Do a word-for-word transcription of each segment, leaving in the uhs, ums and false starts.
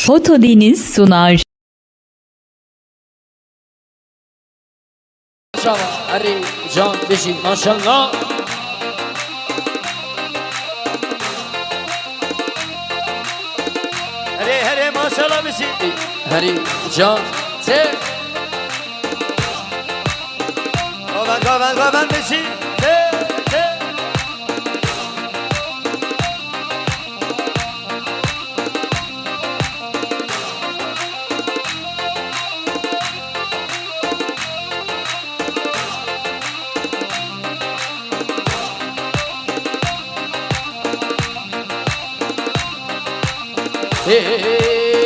Foto Deniz sunar. Maşallah, herê can bijî, maşallah. Herê, herê, maşallah bijî. Herê can te. Govend, govend, govend bijî. Te, te. Hey,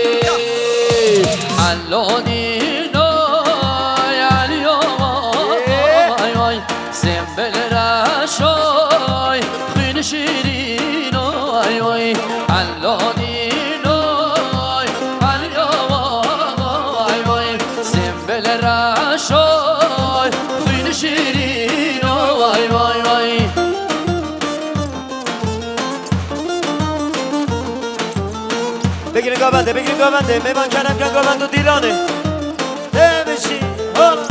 Elo dînoy, Eliyo, vay, vay, vay. Sembel reşoy, xwîn şîrîn, oy, oy. Elo dînoy, Eliyo, vay, vay. Sembel reşoy, xwîn şîrîn, oy, oy, oy. Bigrin govendê, bigrin govendê. Mêvan kerem ken govend û dîlanê. Tê bijî, hola.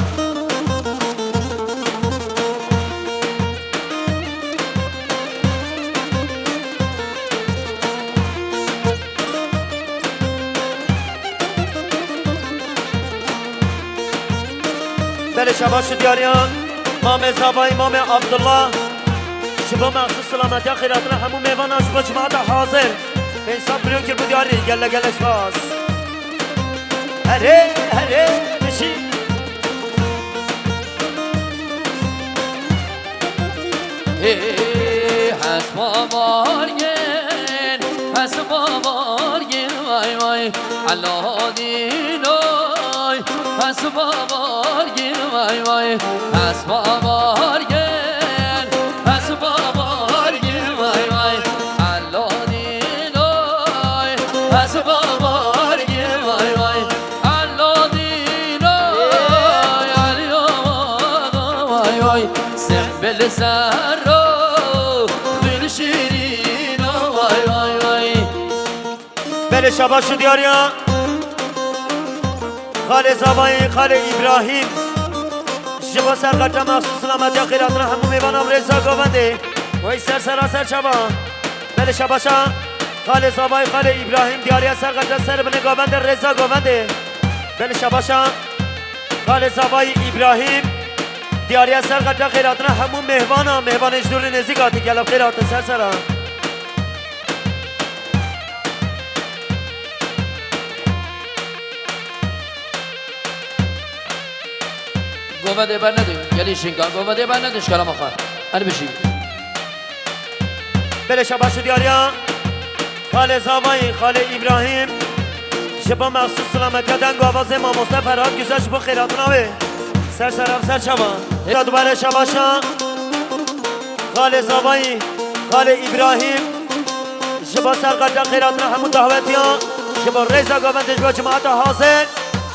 Belê şabaş û diyariya Mamê Zavayî, Mamê Abdullah. Ji bo mexsûs silametiya xêratina hemû mêvanan ji bo cemaeta hazir. Pênc sed milyon kir bi diyarî, gelek gelek spas. Herê, herê, bijî. Hê, hespa bargên, hespa bargên, vay vay. Elo dînoy, hespa bargên, vay vay. Hespa bargên, hespa bargên, vay vay. Elo dînoy, hespa bargên, vay vay. Elo dînoy, Eliyo, vay vay. Sembel serro, xwîn şîrîn, vay vay vay. Belê şabaş û diyariya Xalê Zavayî, Xalê Îbrahîm. Ji bo serqeta mexsûs silametiya xêratina hemû mêvanan rêza govendê. Wey ser sera ser çava. Belê şabaşa Xalê Zavayî, Xalê Îbrahîm diyariya serqeta ser binê govendê rêza govendê. Belê şabaşa Xalê Zavayî Îbrahîm diyariya serqeta xêratina hemû mêvana, mêvanê ji dûr û nêzîk hatî gelek xêr hatin ser sera. Govendê bernedin, gelî şinka, govendê bernedin ji kerema xwe. Her bijî. Belê şabaş û diyariya Xalê Zavayî, Xalê Îbrahîm. Ji bo mexsûs silametiya deng û avazê mamoste Ferhat Güzel ji bo xêratina wê. Ser sera ser çava. Hêra dubare şabaşa Xalê Zavayî, Xalê Îbrahîm. Ji bo serqeta xêratina hemû dawetiyan, ji bo rêza govendê ji bo cemaeta hazir,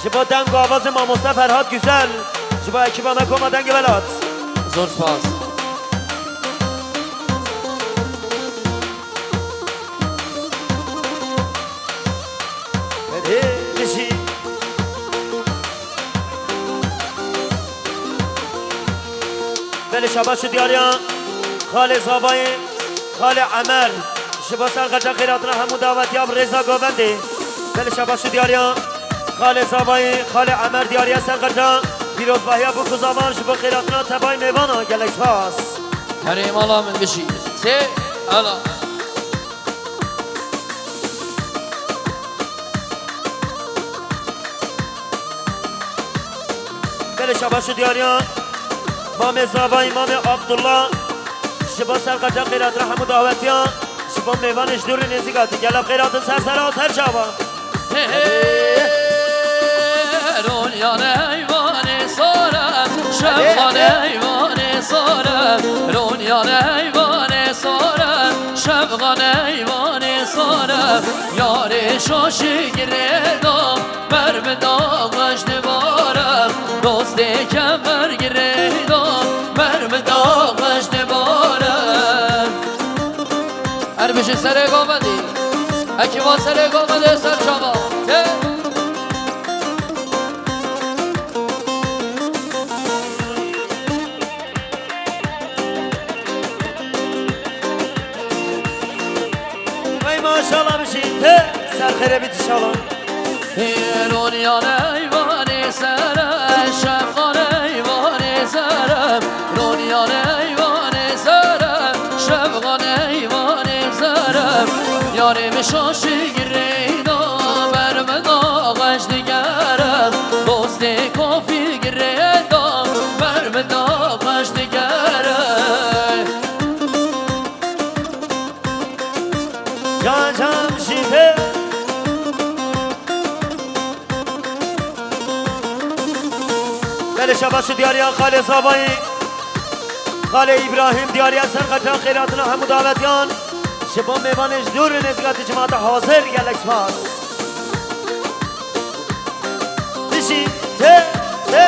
ji bo deng û avazê mamoste Ferhat Güzel, ji bo ekîba me Koma Dengê Welat. Zor spas. Hê bijî. Belê şabaş û diyariya Xalê Zavayê, Xalê Emer. Ji bo serqeta xêratina hemû dawetiya bi rêza govendê. Belê şabaş û diyariya Xalê Zavayê, Xalê Emer diyariya serqeta pîrozbahiya bûk û zavan ji bo xêratina tebayê mêvanan gelek spas. Herê mala min bijî. Sê ala. Belê şabaş û diyariya Mamê Zavayî, Mamê Abdullah. Ji bo serqeta xêratina hemû dawetiyan, ji bo mêvanê ji dûr û nêzîk hatî gelek xêr hatin ser sera û ser çava. Hey, hey. Ronya neyvanê sare, şevqanê eyvanê sare, ronya neyvanê sare, şevqanê eyvanê sare, yarê şaşî girêda, ber bi daxij dibare, dostê kemer girêda, ber bi daxij dibare. Her bijî serê govendî. Ek Kiva serê gome de ser çava. Te. Vay maşallah bir şey. Te. Ser xêre bit inşallah. Ronî ya neyvanê sere, şevqanê eyvanê sere, Ronî ya neyvanê sere, şevqanê eyvanê sere. Yarê min şaşî girê da, ber min da xweş digere. Dostê kafî girê da, ber min da xweş digere. Can can şîte. Belê şabaş û diyariya Xalê Zavayî, Xalê Îbrahîm, diyariya serqeta xêratina hemû dawetiyan. Ji bo mêvanê ji dûr û nêzîka di cimata hazir gelek spas. Dijî te te.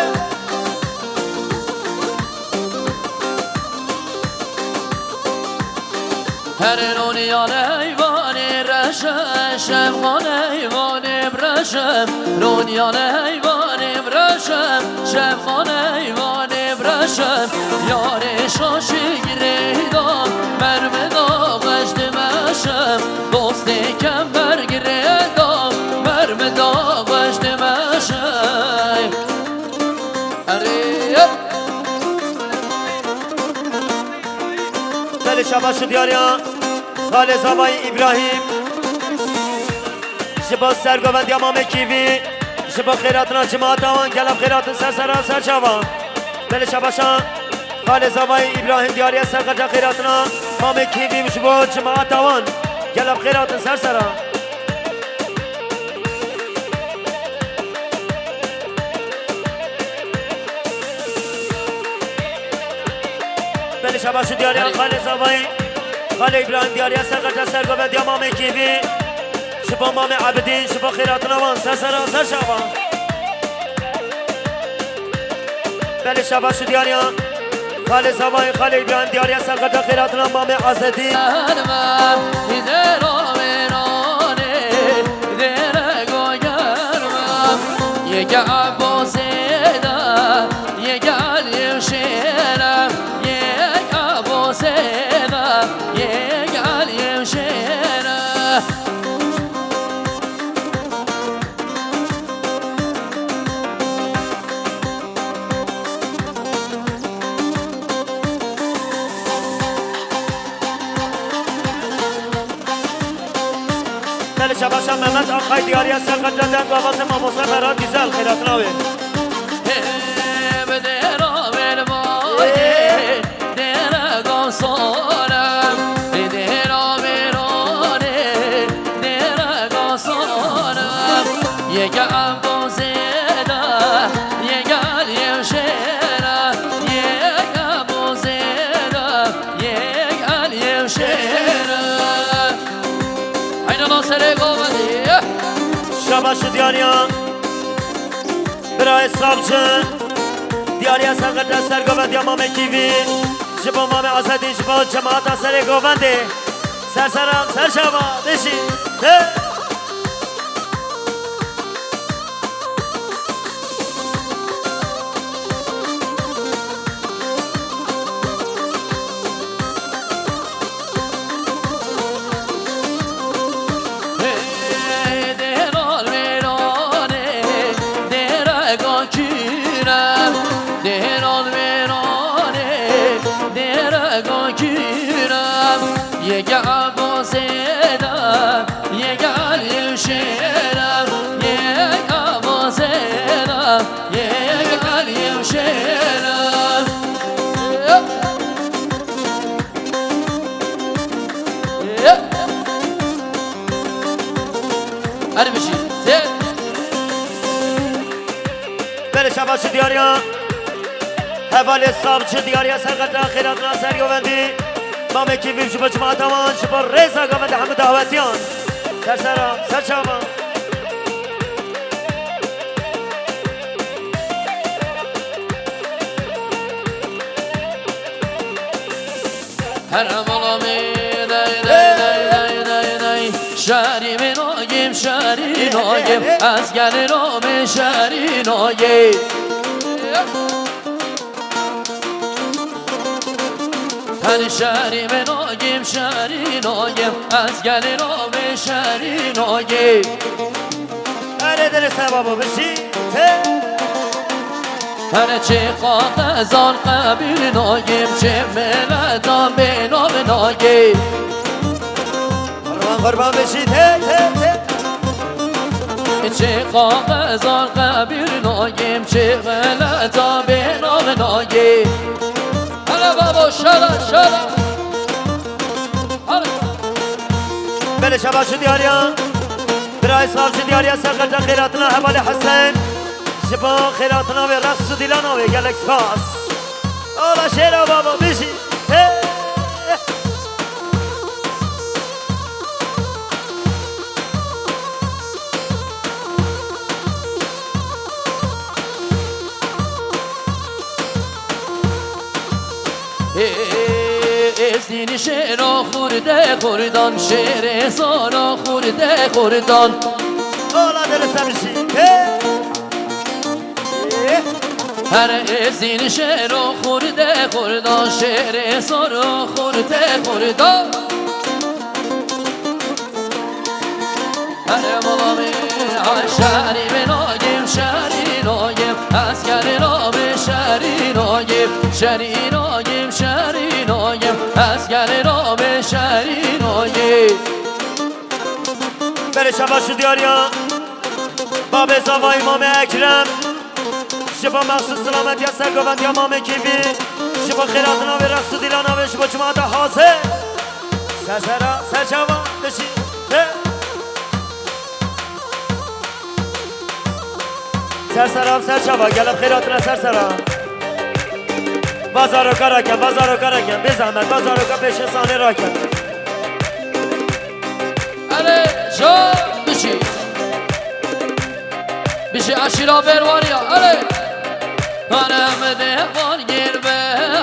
Her ronî ya neyvanê reşe, şevqanê eyvanê bi reşe. Ronî ya neyvanê bi reşe, şevqanê eyvanê bi reşe. Yarê şaşî girê da, ber min da xweş dimeşe. Dostê kember girê da, ber min da xweş dimeşe. Erê! Belê şabaş û diyariya Xalê Zavayî Îbrahîm. Ji bo sergovendiya Mamê Kîvî, ji bo xêratina cemaata wan, gelek xêratin ser sera ser çava. Belê şabaşa Xalê Zavayî Îbrahîm, diyariya serqeta xêratina Mamê Kîvî ji bo cemaata wan. Gelek xêratin ser sera. Belê şabaş û diyariya Xalê Zavayî, Xalê Îbrahîm, diyariya serqeta sergovendiya Mamê Kîvî. Ji bo Mamê Ebidîn, ji bo xêratina wan, ser sera, ser çava. Belê şabaş û diyariya Xalê Zavayî, Xalê Îbrahîm, diyariya serqeta xêratina Mamê Azedî. Germem, dera mêranê, dere go germem. Yeke Ebasê de, yeke Elî Şêre, yeke Ebasê de, yeke Elî Şêre. Belê şabaşa Mehmet Akay, diyariya serqeta deng û avazê mamoste Ferhat Güzel, xêratina wê. Hê, bi dêra mêrmayê, dêre gasane, bi dêra mêranê, dêre gasane. Yeke Ebasê de, yeke Elî Şêre, yeke Ebasê de, yeke Elî Şêre. Heyna naserê govendî. Şabaş û diyariya. Birayê Savcı, diyariya serqeta sergovendiya Mamê Kîvî, ji bo Mamê Azedî, ji bo cemaata serê govendê. Ser seran, ser çava, bijî. He! Dêran mêranê, dêre gakîne, dêran mêranê, dêre gakîne. Yeke Ebasê de, yeke Elî Şêre, yeke Ebasê de, yeke Elî Şêre. Her bijî. Te. Belê şabaş û diyariya. Hevalê Savcı, diyariya serqeta xêratina sergovendî. Mamê Kîvî ji bo cemaata wan, ji bo rêza govendê hemû dawetiyan. Ser sera, ser çava. Her malamê dey, dey, dey, dey, dey, dey. Şerî min oyim, şerîn oyim, ez gelin o min şerîn oyim. Her şerî min oyim, şerîn oyim, ez gelin o min şerîn oyim. Erê dilê se babo bişî te. Her çi qaxezan qebîl nayim, çi miletan bênav nayim. Qurban qurban bişî te te te. Çi qaxezan qebîl nayim, çi miletan bênav nayim. Hele babo şala şala. Hele. Belê şaba şu diyariya. Birayê savcı diyariya serqeta xêratina hevalê Hesen. Ji bo xêratina wê reqs û dîlana wê gelek spas. Ola şêra baba bijî. He. Ê, ê, ê, êzînî şêro xurdê xurdan, şêrê zoro xurdê xurdan. Ola dere semşî. He. Ê. Her êzînî şêro xurdê xurdan, şêrê zoro xurdê xurdan. Hele mala min, ay şerî min oyim, şerîn oyim, ez gelin o min şerîn oyim, şerîn oyim, şerîn oyim, ez gelin o min şerîn oyim. Berê şaba şu diyariya, babê zava Îmamê Ekrem. Ji bo mexsûs silametiya sergovendiya Mamê Kîvî, ji bo xêratina wê reqs û dîlana wê, ji bo cemaeta hazir. Ser sera, ser çava, dişî, te. Ser sera, ser çava, gelek xêratina ser sera. Bazaro karaken, bazaro karaken, bê zehmet, bazaro ka pêşê sanê raken. Erê, can, dişî. Bişî eşîra berwariya, erê. Hane em dê van gir be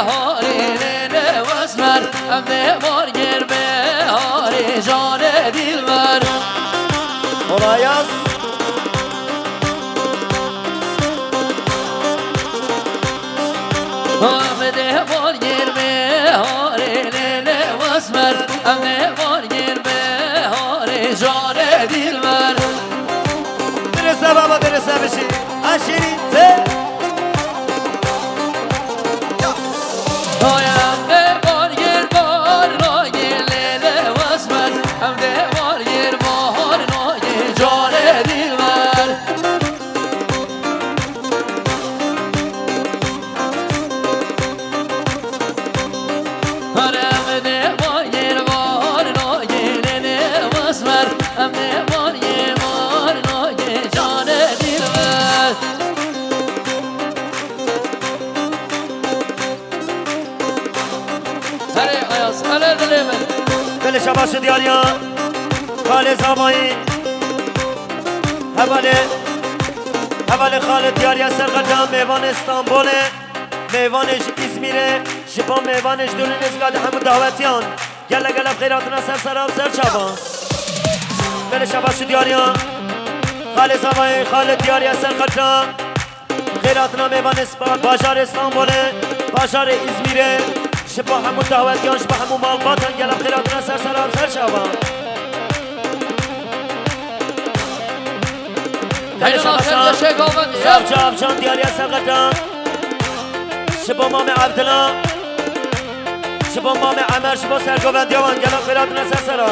harê lê lê wesmer, em dê van gir be harê canê dilber. Ola yaz. Em dê van gir be harê lê lê wesmer, em dê van gir be harê canê dilber. Direse baba, direse bişî. Aşîrî te. Hay em dê bar gir bar nagir lê lê wesmer. Em dê bar gir bahar nagir canê dilber. Her em dê bar gir bar nagir lê lê wesmer. Em dê bar gir bar nagir canê dilber. Herê Ayaz, hele dilê min. Belê şabaş û diyariya. Xalê Zavayî. Hevalê, hevalê Xalê diyariya serqeta mêvanê Stenbolê, mêvanê ji Îzmîrê, ji bo mêvanê ji dûrî nêzîka di hemû dawetiyan. Gelek gelek xeyratina ser sera û ser çava. Belê şabaş û diyariya. Xalê Zavayê, Xalê diyariya serqeta. Xêratina mêvanê spa-, bajarê Stenbolê, bajarê Îzmîrê, ji bo hemû dawetiyan, ji bo hemû malbatan gelek xêratina ser sera û ser çava. Heyran Aser Yaşa Govend, ya. Savcı Avcan diyariya serqeta. Ji bo Mamê Evdila, ji bo Mamê Emer, ji bo sergovendiya wan gelek xêratina ser sera.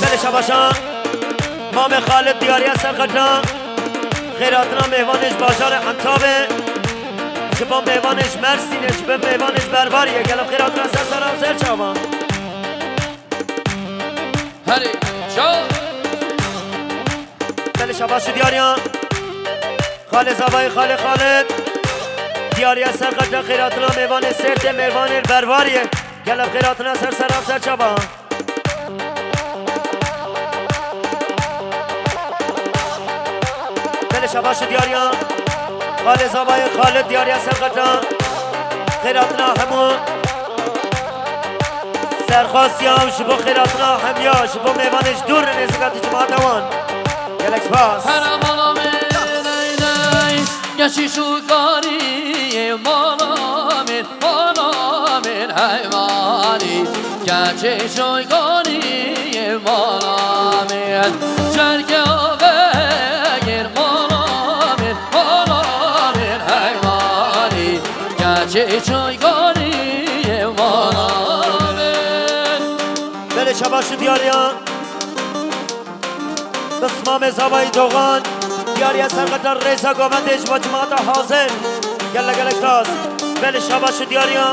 Belê şabaşa. Mamê Xalid diyariya serqeta. Xêratina mêvanê ji bajarê Entabê. Ji bo mêvanê ji Mersînê, ji bo mêvanê ji Bervariyê. Gelek xêratina ser sera û ser çava. Herê, çav. Belê şabaş û diyariya. Xalê Zavayê, Xalê Xalid. Diyariya serqeta xêratina mêvanê Sêrtê, mêvanê Bervariyê. Gelek xêratina ser sera ser çava. Belê şabaş û diyariya. Xalê Zabayê Xalid diyariya serqeta xêratina hemû serxasiya û ji bo xêratina hemiya ji bo mêvanê ji dûr û nêzîka di cemaata wan. Gelek spas. Hera mala min, ey, ey, geçîş û garî, mala min, mala min, heyvanî, geçîş û garî, mala min, şerke vegir, mala min, mala min, heyvanî, geçîş û garî, mala min. Belê şabaş û diyariya. Bismamê Zabayî Dogan, diyariya serqeta rêza govendê ji bo cemaata hazir. Gelek gelek spas. Belê şabaş û diyariya.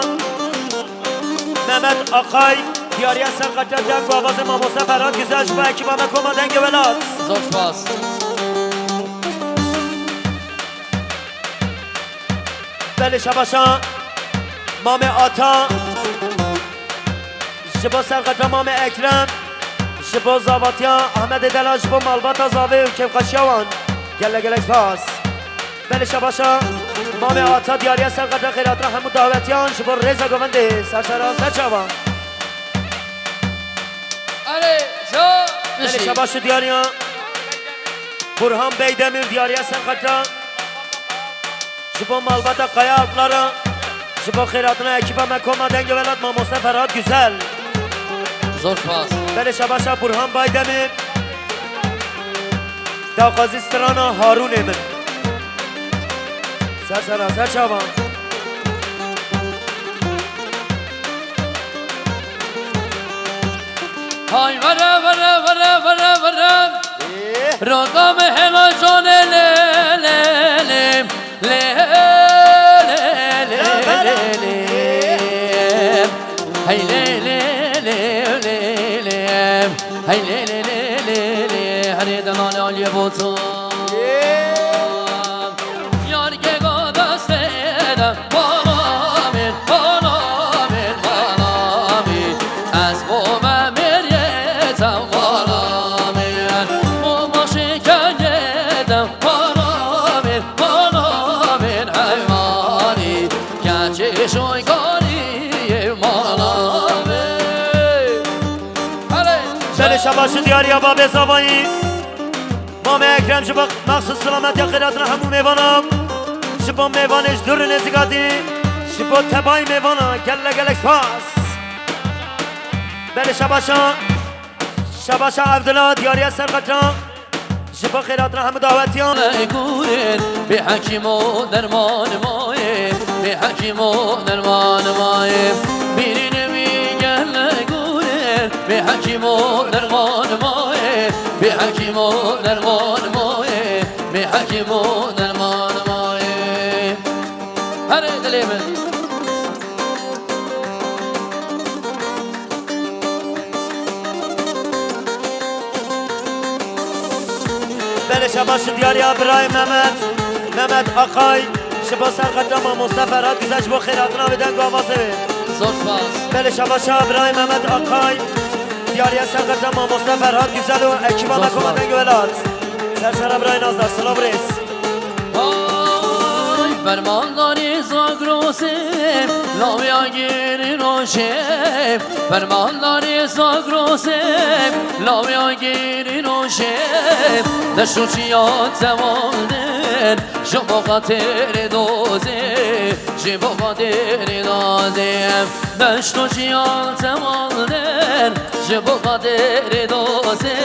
Mehmet Akay, diyariya serqeta deng û avazê mamoste Ferhat Güzel ji bo ekîba me koma Dengê Welat. Zor spas. Belê şabaşa Mamê Ata. Ji bo serqeta Mamê Ekrem, ji bo zavatiya Ahmedê Delal, ji bo malbata zavê û kêfxweşiya wan. Gelek gelek spas. Belê şabaşa Mamê Ata diyariya serqeta xêratina hemû dawetiyan ji bo rêza govendê ser sera ser çavan. Erê, jo, Belê şabaş û diyariya Burhan Beydemir diyariya serqeta. Ji bo malbata Kaya Altlara, ji bo xêratina ekîba me koma Dengê Welat mamoste Ferhat Güzel. Zor spas. Belê şabaşa Burhan Baydemir. Daxwazî strana Harûnê min. Ser sera, ser çavan. Hay vere, vere, vere, vere, vere. Ê. Roga me hela canê lê, lê, lê. Lê, lê, lê, lê, lê. Hey lê, lê, lê, lê, lê. Hey lê, lê, lê, lê, lê. Herê de nalê aliyê botan. Ê. Yar keka destê de, bala min, bala min, bala min. Ez bo me mêriyê te, bala min. Bo başê kengê te, bala min, bala min, heyvanî. Keçê şoykarî, bala min. Belê şabaş û diyariya babê Zavayî. Mamê Ekrem ji bo mexsus silametiya xêratina hemû mêvanan, ji bo mêvanê ji dûr û nêzîka dî, ji bo tebayî mêvanan gelek gelek spas. Belê şabaşa, şabaşa Evdila diyariya serqeta, ji bo xêratina hemû dawetiyan. Lê gurin, bê hekîm û derman maye, bê hekîm û derman maye. Bîrî newî gel lê gurin, bê hekîm û derman maye. Bê hekîm û derman maye, bê hekîm û derman maye. Herê dilê min. Belê şabaş û diyariya birayê Mehmet, Mehmet Akay, ji bo serqeta mamoste Ferhat Güzel, ji bo xêratina wê deng û avazê wê. Zor spas. Belê şabaşa birayê Mehmet Akay. Diyariya serqeta mamoste Ferhat Güzel û ekîba me koma Dengê Welat. Ser sera birayê Nazdar, silav rêz. Ay, fermandarê Zagrosê, lawya gêrê roşê. Fermandarê Zagrosê, lawya gêrê roşê. Deşo çiya tewaldin, ji bo xatirê dozê. Ji bo xatirê dozê. Deşto jiyan tewal der, ji bo xatirê dozê,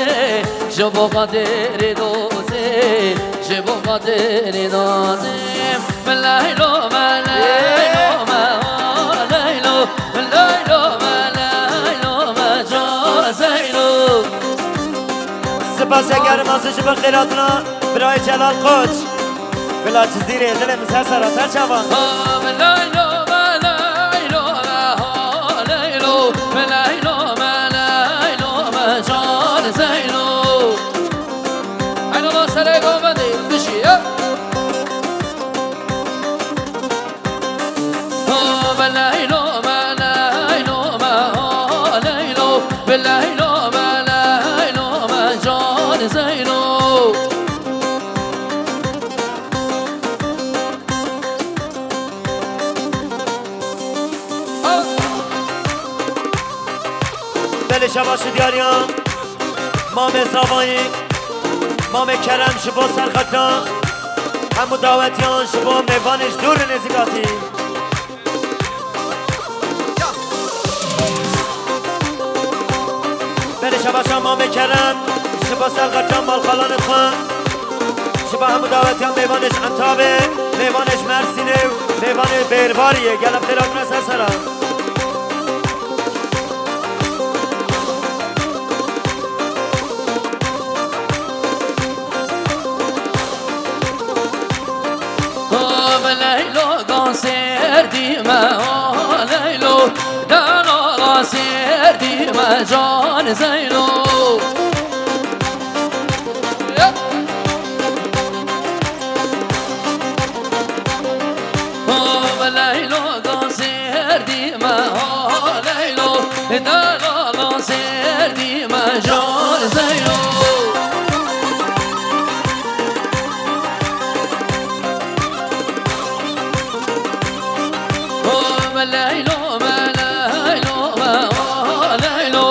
ji bo xatirê dozê, ji bo xatirê dozê. Me leylo, me leylo, me leylo, me leylo, me leylo, me can zeylo. Spas germ ez ji bo xêratina birayê Celal Koç. Bila Cizîrê, dilê min ser sera, ser çavan. Ha, me leylo, me leylo, me ha, leylo, me leylo, me leylo, me can zeylo. Heylo, ma serê govendê, bişî, ya. Ha, me leylo, me leylo, me ha, leylo, me leylo, me leylo, me can zeylo. Şebaş û diyariya Mamê Zavayî, Mamê Kerem ji bo serqeta hemû dawetiyan ji bo mêvanê ji dûr û nêzîkatî. Belê şebaşa Mamê Kerem ji bo serqeta malxalanê xwe, ji bo hemû dawetiyan mêvanê ji Entabê, mêvanê ji Mersînê û mêvanê Bêrbariyê gelek xêr hatine ser sera. Leylo gan serdî me, ha Leylo, delala serdî me, can Zeyno. Leylo gan serdî me, ha Leylo, delala serdî me, can Zeyno. Leylo me, Leylo me, Leylo,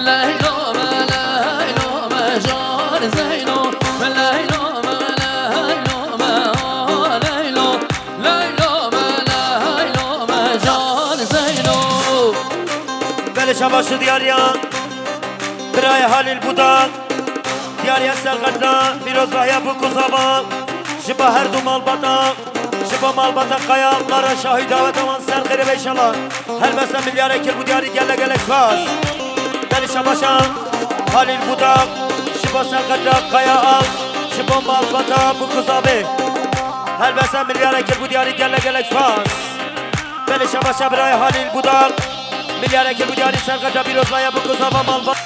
Leylo me, Leylo me, can Zeyno. Leylo me, Leylo me, Leylo, Leylo me, Leylo me, can Zeyno. Belê şebaş û diyariya birayê Halîl Budak, diyariya serqeta pîrozbahiya bûk û zava ji bo her du malbata, ji bo malbata Kaya Lara Şahî daweta wan ser xêrê be înşallah. Helbesta milyarek kir bû diyarî gelek gelek spas. Belê şebaşa Halîl Budak ji bo serqeta Kaya Al, ji bo malbata bûk û zavê. Helbesta milyarek kir bû diyarî gelek gelek spas. Belê şebaşa birayê Halîl Budak, milyarek kir bû diyarî serqeta pîrozbahiya bûk û zava malbata.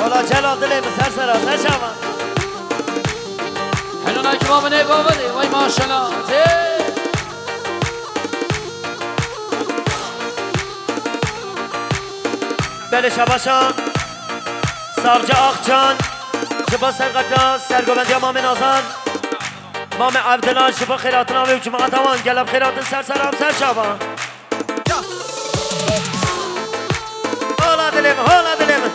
Ola Celal dilê min ser sera, ser çava. Helal ki baba ne baba de, vay maşallah. Tê. Belê şebaşa Savcı Akçan, ji bo serqeta sergovendiya Mamê Nazan. Mamê Evdilan ji bo xêratina wê û cemaeta wan gelek xêratin ser sera ser çava. Hola dilê min, hola dilê min.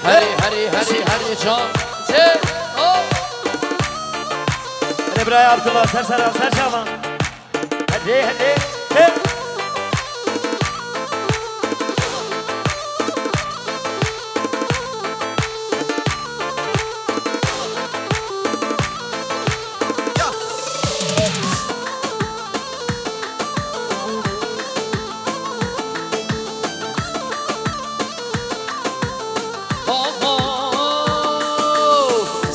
Herî, herî, herî, herî, can. Tê, o. Erê birayê Abdullah, ser sera, ser çava. Hadi, hadi. Hey. Oho,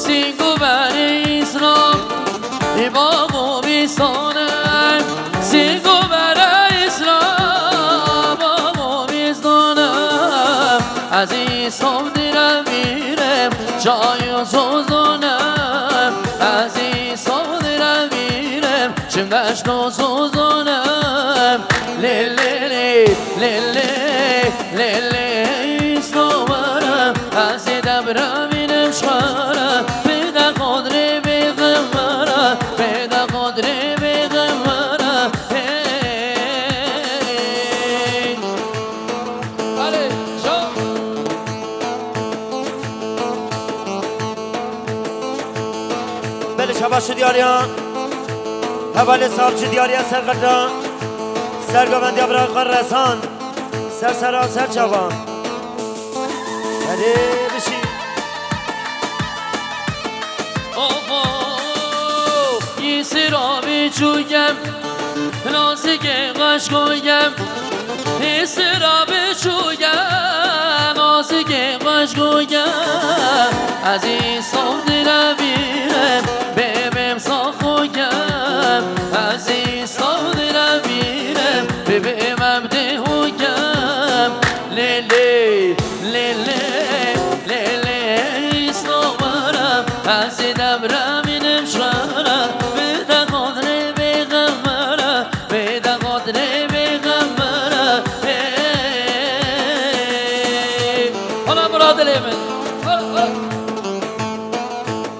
sîngo berê îsra, ê bago bîstane, sîngo berê îsra, bago bîstane. Ez îsam dîre vîrem, çayo zozone. Ez îsam dîre vîrem, çim deşto zozone. Lê, lê, lê, lê, lê, lê, lê, îslamara, ez ê debremînim şara, bêde qadrê bêxemara, bêde qadrê bêxemara, hey. Allez, Jean. Belê şebaş û diyariya. Hevalê savcı diyariya serqeta. Sergovendiya bira Resan. Ser sera ser çava. Hadi bişî. Oho, yisira biçûkem, nazikê xweş goyem. Yisira biçûkem, nazikê xweş goyem. Ez îsam dîre vîrem, bêbêm sax goyem. Ez îsam dîre vîrem, bêbêm em dê hoyem. Lê, lê, lê, lê, lê, lê, îslamara, ez ê debremînim şara, bêde qadrê bêxemara.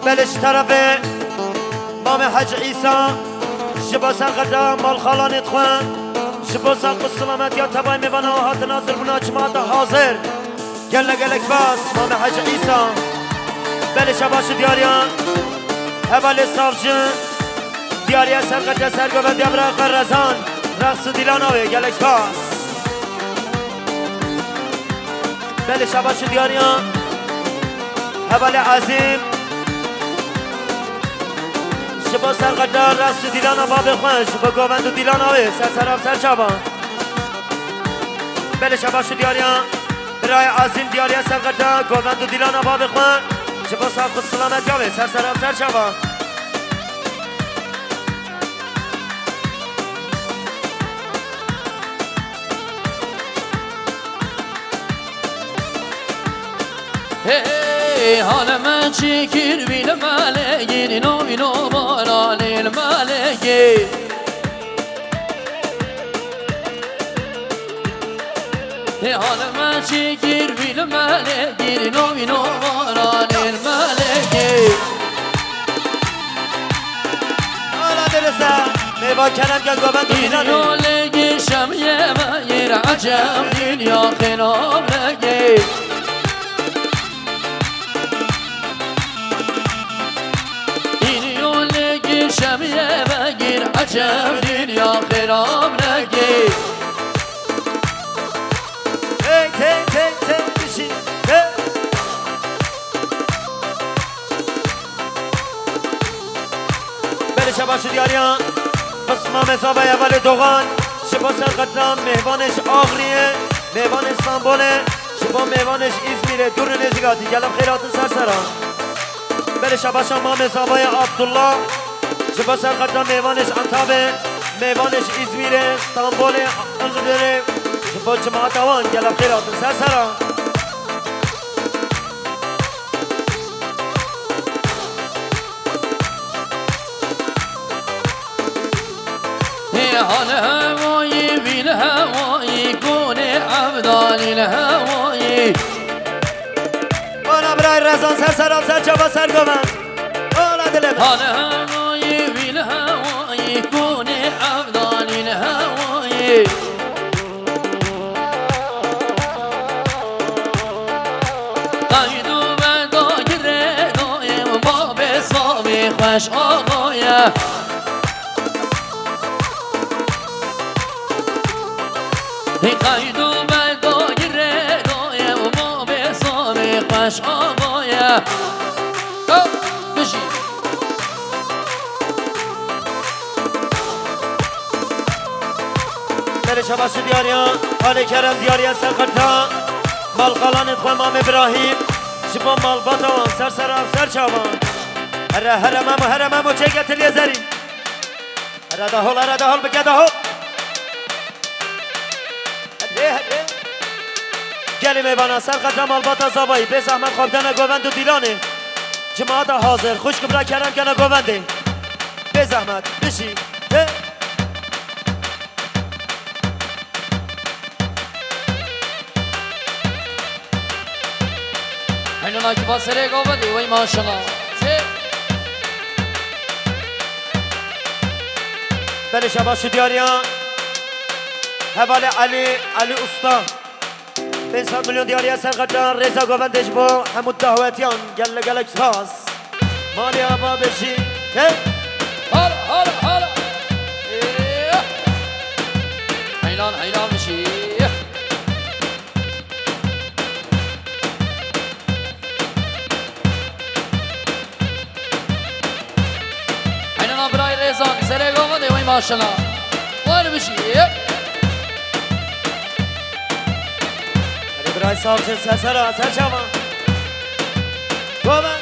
Belê ji terefê Mamê Hec Îsa, ji bo serqeta malxalanê dixwe, ji bo sax û silametiya tevayê mêvana û hatina zirbûna cemaata hazir. Gelek gelek spas, Mamê Hec Îsa. Belê şabaş û diyariya hevalê Savcı, diyariya serqeta sergovendiya bira xwe Rezan, reqs û dîlana wê, gelek spas. Belê şabaş û diyariya hevalê Ezîm. Ji bo serqeta reqs û dîlana bavê xwe, ji bo govend û dîlana wê, ser sera ser çava. Belê şabaş û diyariya birayê Ezîm, diyariya serqeta govend û dîlana bavê xwe, ji bo sax û silametiya wê, ser sera ser çava. Hey, hale me çi kir, vî li melekê, nîno, vîno, baranê li melekê. Hey, hale me çi kir, vî li melekê, nîno, vîno, baranê li melekê. Ala dirisa, mêvan kerem gel govend û Îro lê gîşem ye vegir, ecem dinya xênam lê gî. Îro lê gîşem ye vegir, ecem dinya xênam lê gî. Hey, hey, hey, hey, dişi, hey. Belê şabaş û diyariya qisma mezabaya hevalê Doğan, ji bo serqeta mêvanê ji Axriyê, mêvanê Stenbolê, ji bo mêvanê ji Îzmîrê, dûr û nêzîk hatî, gelek xêr hatin ser sera. Belê şabaşa mamê zavaya Abdullah, ji bo serqeta mêvanê ji Antabê, mêvanê ji Îzmîrê, Stenbolê, Anqirê, ji bo cemaata wan, gelek xêr hatin ser sera. Hê hal hewayî, vîl hewayî, konê Evdalî li hewayî. Bana birayê Rezan ser sera ser çava ser govend. Bana dilê min. Hal hewayî, vîl hewayî, konê Evdalî li hewayî. Qeyd û benda girê dayê û babê savê xweş ava ye. Hey, qeyd û benda girê dayê û babê savê xweş ava ye. Go, bijî. Belê şabaş û diyariya, alê kerem diyariya serqeta malxalanê xwe Mamê Birahîm, ji bo malbata wan ser sera ser çavan. Here, here Memo, here Memo, çêke tiliyê zerî. Here dahol, here dahol, bike dahol. Hadi, hadi. Gelê mêvana serqeta malbata zavayî, bê zehmet xwe bidene govend û dîlanê. Cemaata hazir, xwişk bira kerem kene govendê. Bê zehmet, bijî. He. Heynûna ki ba serê govendê, wey maşallah. Çê. Belê şabaş û diyariya hevalê Elî, Elî Usta. Pênc sed milyon diyariya serqeta rêza govendê ji bo hemû dawetiyan. Gelek gelek spas. Malê ava bijî. He? Hala, hala, hala. Eee. Heylan, heylan bijî. Heynûna birayê Rêzan, serê govendê wey maşallah. Wer bijî. Hadi birayê Savcı, ser sera, ser çava. Govend.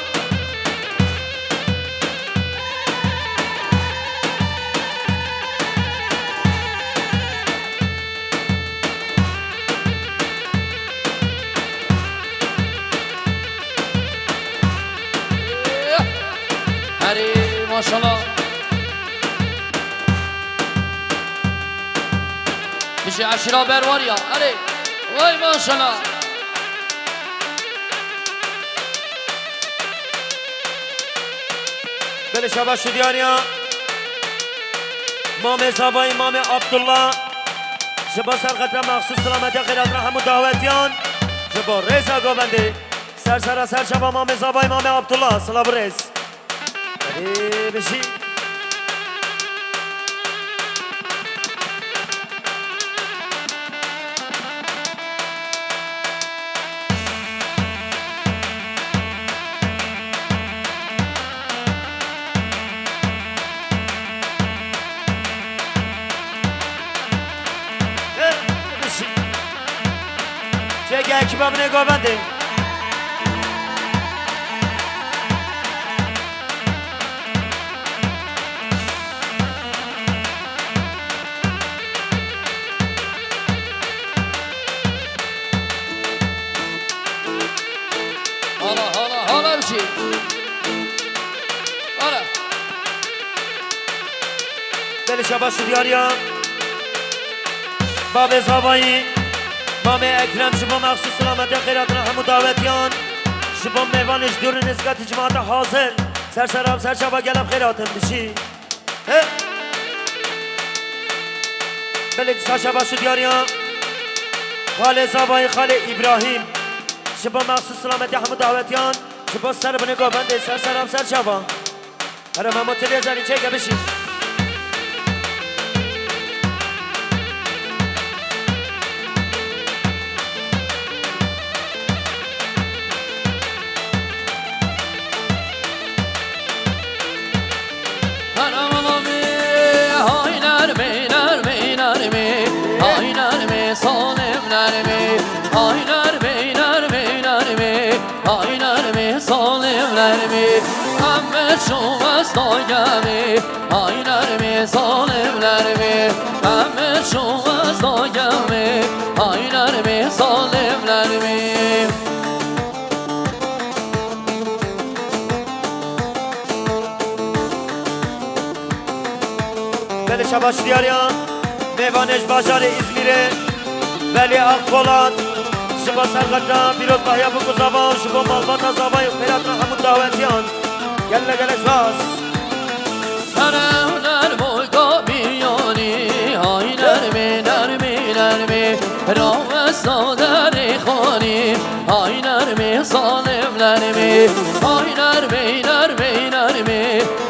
Herê maşallah. Bijî eşîra berwariya. Herê. Vay maşallah. Şabaş û diyariya Mamê Zavayî, Mamê Abdullah. Ji bo serqeta mexsûs silametiya xêr hatina hemû dawetiyan. Ji bo rêza govendê. Ser sera ser çava Mamê Zavayî, Mamê Abdullah. Silav û rêz. Erê bijî. Çeke ekiba min ê govendê. Hala, hala, hala bir şey. Hala. Belê şabaş û diyariya Babê Zavayî, Mamê Ekrem ji bo mexsûs silametiya xêr hatina hemû dawetiyan. Ji bo mêvanê ji dûr û nêzîkatî cemaata hazir. Ser sera ser çava gelek xêr hatin bijî. He. Belê dîsa şabaş û diyariya Xalê Zavayî, Xalê Îbrahîm. Ji bo mexsûs silametiya hemû dawetiyan, ji bo ser binê govendê ser sera ser çava. Here Memo, tu lê zanî çêke bişî. Nermê, hay nermê, nermê, nermê, hay nermê, salim nermê, hay nermê, nermê, nermê. Hay nermê, salim nermê, em mirç û ez dayemê. Hay nermê, salim nermê, em mirç û ez dayemê. Hay nermê, salim nermê. Belê şabaş diyariya mêvanê ji bajarê Îzmîrê, Velî Akpolat, ji bo serqeta pîrozbahiya bûk û zava û ji bo malbata Zavayî û xêr hatina hemû dawetiyan. Gelek gelek spas. Erew nermo gabiyonî, hay nermê, nermê, nermê, rawesta derê xanî. Hay nermê, salim nermê, hay nermê, nermê, nermê,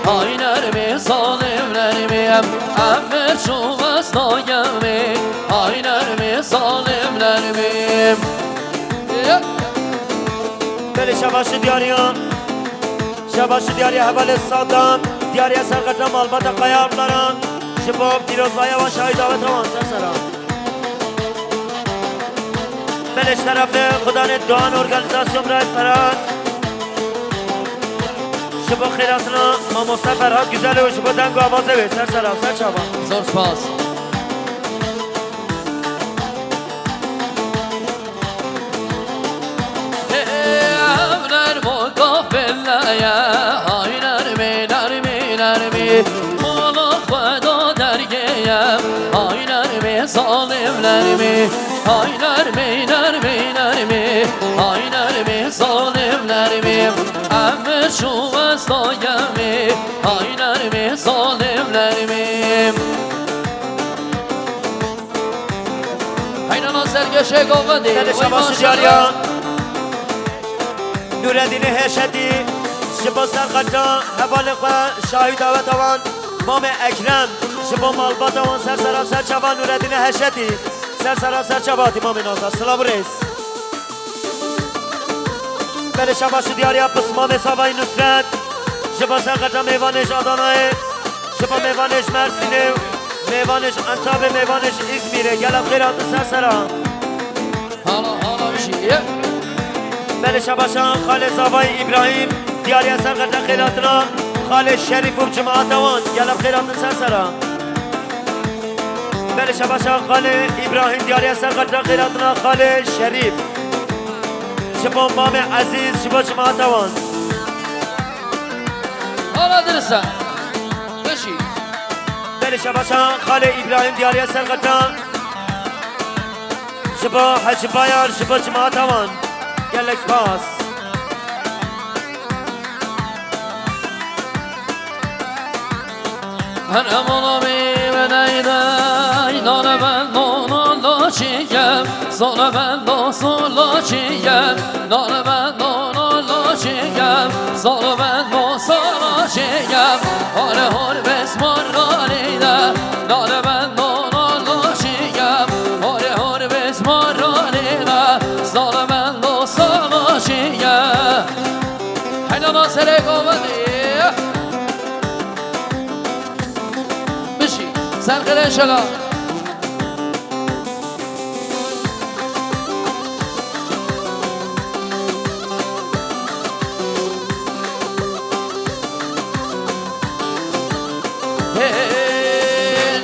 hay nermê, salim nermê, em, em mirç û ez dayemê. Hay nermê, salim nermê. Belê şabaş û diyariya, şabaş û diyariya hevalê Sadam, diyariya serqeta malbata Kaya Artlaran, ji bo pîrozbahiya wan şahî daweta wan ser sera. Belê ji terefê Xudanê Doğan Organizasyon Ray Ferhat. Ji bo xêr hatina mamoste Ferhat Güzel û ji bo deng û avazê wê ser sera ser çava. Zor spas. Ev nermo gafile ye, hay nermê, nermê, nermê. Mala xwe da dergê ye, hay nermê, salim nermê. Hay nermê, nermê, nermê, hay nermê, salim nermê. Em mirç û ez dayemê, hay nermê, salim nermê. Heynana sergeşê govendê. Belê şabaş û diyariya Nûredînê Heşetî, ji bo serqeta hevalê xwe şahî daweta wan, Mamê Ekrem, ji bo malbata wan ser sera ser çava Nûredînê Heşetî, ser sera ser çava hatî Mamê Nazar. Silav û rêz. Belê şabaş û diyariya pismamê Zavayî Nusret, ji bo serqeta mêvanê ji Adanayê, ji bo mêvanê ji Mersînê, mêvanê ji Entabê, mêvanê ji Îzmîrê, gelek xêr hatin ser sera. Hala, hala bir şey. Belê şabaşa Xalê Zavayî Îbrahîm, diyariya serqeta xêr hatina Xalê Şerîf û cemaata wan, gelek xêr hatin ser sera. Belê şabaşa Xalê Îbrahîm, diyariya serqeta xêr hatina Xalê Şerîf. Ji bo Mamê Ezîz, ji bo cemaata wan. Hala dirisa. Beşî. Belê şabaşa Xalê Îbrahîm, diyariya serqeta. Ji bo Hecî Bayar, ji bo cemaata wan. Gelek spas. Her emana mi veneyde, nane ben nana laçiyem, zane ben dosun laçiyem, nane ben nana laçiyem, zane ben dosun laçiyem, hare hor besmar ralide, nane ben nana laçiyem, hare hor besmar ralide, zane ben dosun laçiyem. Heyla na serê govendê. Bişî, ser qirê şela. Hê,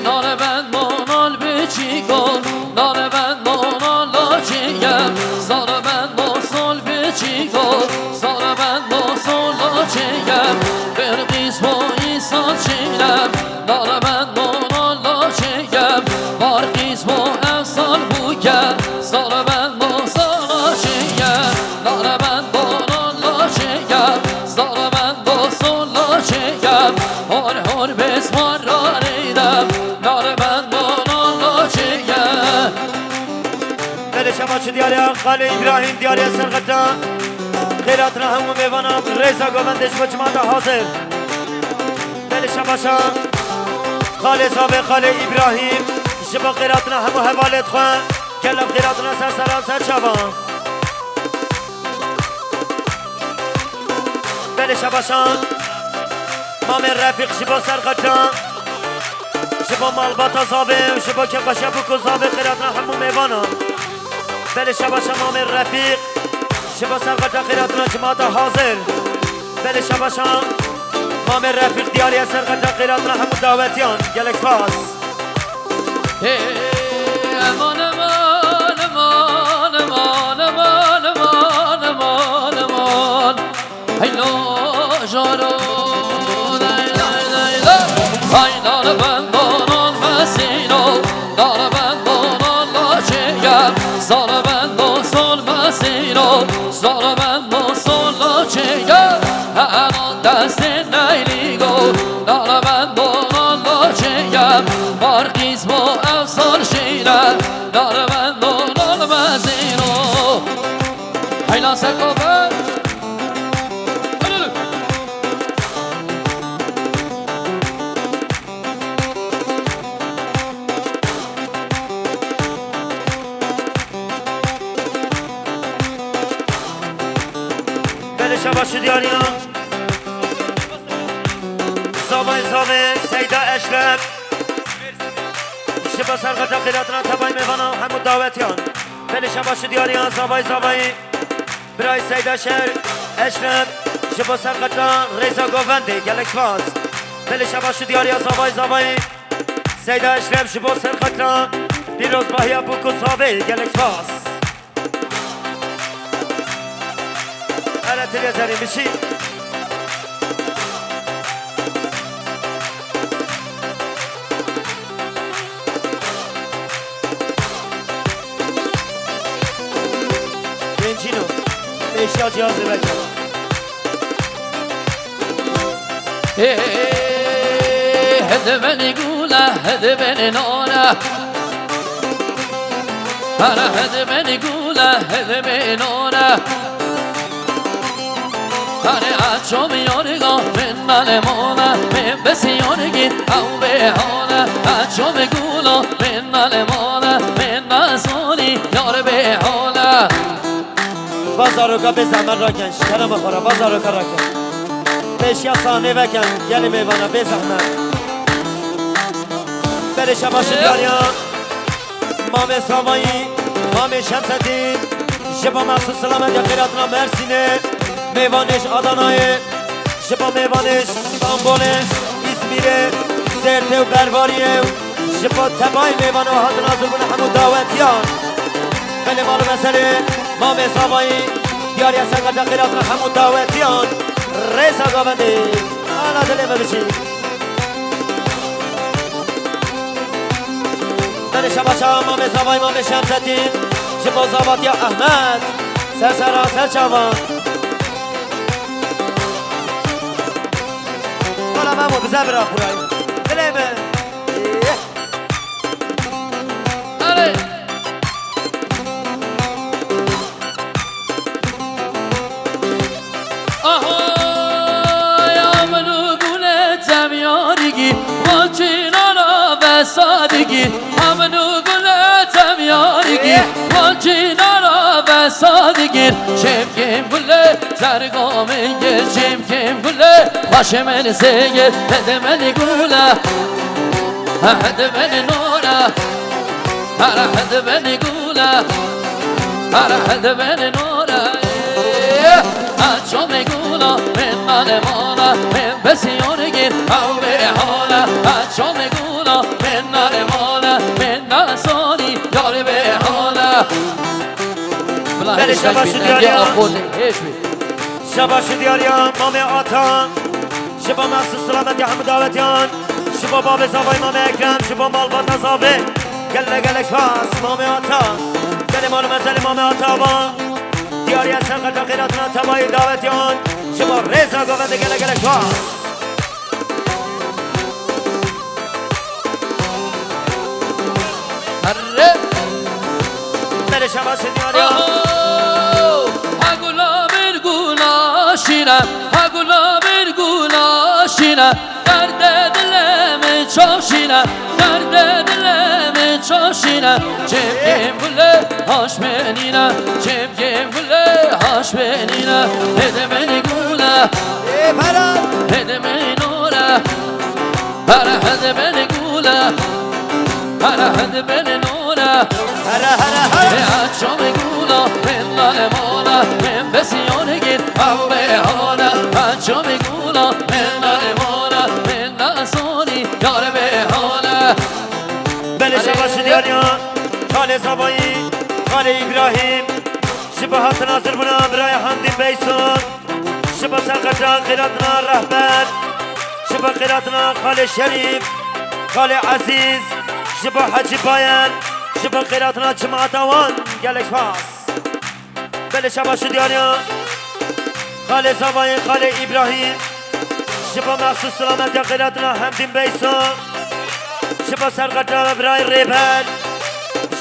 nane ben monal biçîko, nane ben monal laçiyem, zane ben mosol biçîko, zane ben mosol laçiyem, bir qîs bo îsal çîlem, nane ben monal laçiyem, bar qîs bo ev sal bûke, zane ben mosol laçiyem, nane ben monal laçiyem, zane ben mosol laçiyem, hor hor besmar ralidem, nane ben monal laçiyem. Belê şebaşi diyariya Xalê Îbrahîm, diyariya serxeta. Xêratina hemû mêvana, rêza govendê ji bo cimata hazir. Belê şebaşa Xalê Zavê, Xalê Îbrahîm, ji bo xêratina hemû hevalê xwe, gelek xêratina ser seran ser çavan. Belê şebaşan Mamê Refîq ji bo serxeta, ji bo malbata Zavê û ji bo kêfxweşiya bûk û Zavê, xêratina hemû mêvanan. Belê şebaşan Mamê Refîq ji bo serxeta, xêratina cimata hazir. Belê şebaşan Mamê Refîq diyariye serxeta, xêratina hemû dawetiyan. Gelek spas. Hey, aman, aman, aman. Hey, lo, joro, day, day, day, day. Hay, dare ben donon mesino, dare ben donon laçiyem, zare ben doson mesino, zare ben doson laçiyem. Hemen destê neyligo, dare ben donon laçiyem, barkiz bo ev sar şeyle, dare ben donon mesino. Heyla seko be. Belê şebaşi diyariya. Zavay zavê Seyda Eşref. Ji bo serxeta xêratina tevayî mêvana hemû dawetiyan. Belê şebaşi diyariya zavay zavayî. Birayê Seyda Şer, Eşref, ji bo serxeta rêza govendê, gelek spas. Belê şebaşi diyariya zavay zavayî. Seyda Eşref ji bo serxeta pîrozbahiya bûk û zavê, gelek spas. Hele tiriya zerê bişî. Gencino, eşya cihazı ver. Ê, hidi benî gûle, hidi benî nane. Here hidi benî gûle, hidi benî nane. Here aço mi yorgo, min male mona, min besi yorgi, ew bê hole. Aço mi gûlo, min male mona, min nasoni, yor bê hole. Va zaroka bê zehmet rakin, ji kerema xwe re, va zaroka rakin. Pêşiya sahnê vekin, gelê mêvana bê zehmet. Belê şebaşi diyariya Mamê Savayî, Mamê Şemsedîn, ji bo mexsûs silamet ya xêratina Mersînê, mêvanê ji Adanayê, ji bo mêvanê ji Stenbolê, Îzmîrê, Zêrtê û Bervariyê û ji bo tebayê mêvan û hatina zûrbûna hemû dawetiyan. Belê mal û meselê Mamê Zavayî diyariya serxeta xêratina hemû dawetiyan. Rêza govendê. Ala dilê me biçî. Belê şebaşa Mamê Zavayî, Mamê Şemsedîn, ji bo zavatiya Ehmed. Ser sera, ser çavan. Wala Memo, bize bira xurayî. Lê min. Erê. Aha, ya min û gule tev yarîgî, va çînana ve sadîgî. Ha min û gule tev yarîgî, va çînana ve sadîgî. Çemkêm gule, tergamê gel, çemkêm gule, xweşê min sêgir, hede min gule. Hede min nore, hara hede min gule, hara hede min nore. Aço me gula, min nale mala, min besiyor gir, av be hala. Aço me gula, min nale mala, min nasoni, yar be hala. Bila Belê, hêş şebaş, bî, diyar ya. Akordê hêş bî. Şebaş diyar ya, Mamê Ata. Ji bo mexsûs silamet ya hemû dawetiyan. Ji bo babê zavayê Mamê Ekrem, ji bo malbata zavê. Gelek gelek spas, Mamê Ata. Gelê mal û mezelê Mamê Ata va. Diyariya serqeta xêratina tevayê dawetiyan. Ji bo rêza govendê gelek gelek spas. Herre. Belê şebaş diyar ya. Oho! Ha gula bir gula şîne, ha gula bir gula şîne. Derdê dilê min çoşîne, derdê dilê min çoşîne. Çemkêm gule haş benîne, çemkêm gule haş benîne. Hede min gule, Ê Ferhat! Hede min nore. Hara hede beni gula, hara hede beni nora. Hara, hara, hara. E aço me gula, ben nale mola, ben besiyon gir, av be hala. Aço me gula, ben nale mola, ben nasoni, yar be hala. Belê şebaş diyar ya, Xalê Zavayî, Xalê Îbrahîm, ji bo hatina zirbûna birayê Hamdîn Beyso. Ji bo serqeta xêratina rehber, ji bo xêratina Xalê Şerîf, Xalê Ezîz, ji bo Hecî Bayer, ji bo xêratina cemaeta wan gelek spas. Belê şebaş diyar ya. Xalê Zavayê, Xalê Îbrahîm, ji bo mexsûs silametiya xêratina Hemdîn Beyso, ji bo serqeta birayê Rêber,